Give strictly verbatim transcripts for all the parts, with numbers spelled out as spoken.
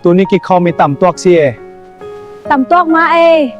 Tuni kikhawm i tam tuak si e. Tam tuak mah e.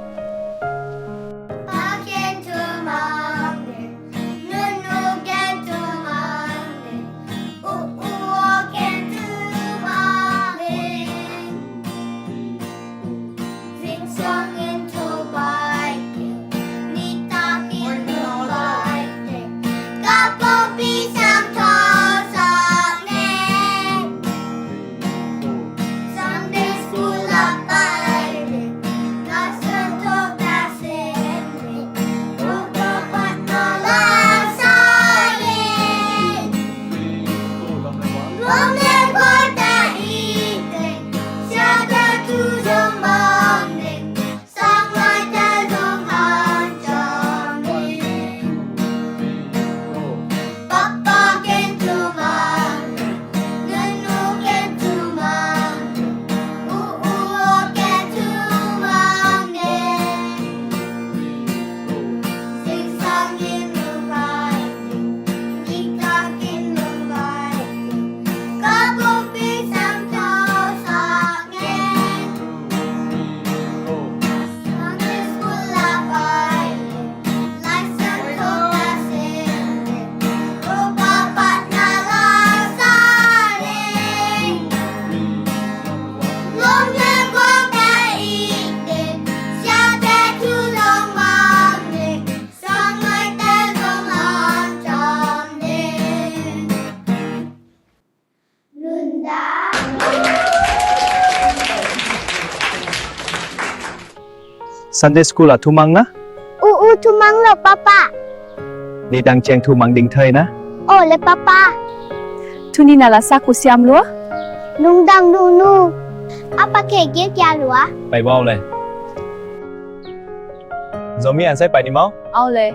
Sunday school ah thumang na? U u, thumang lo papa. Nidang ciang thumang ding thei na? Aw le papa. Tuni na la sa ku siam lua? Lungdang nunu. A pa khe kia kia lua? Pai bau le. Zomi an sai pai ni mau? Aw le.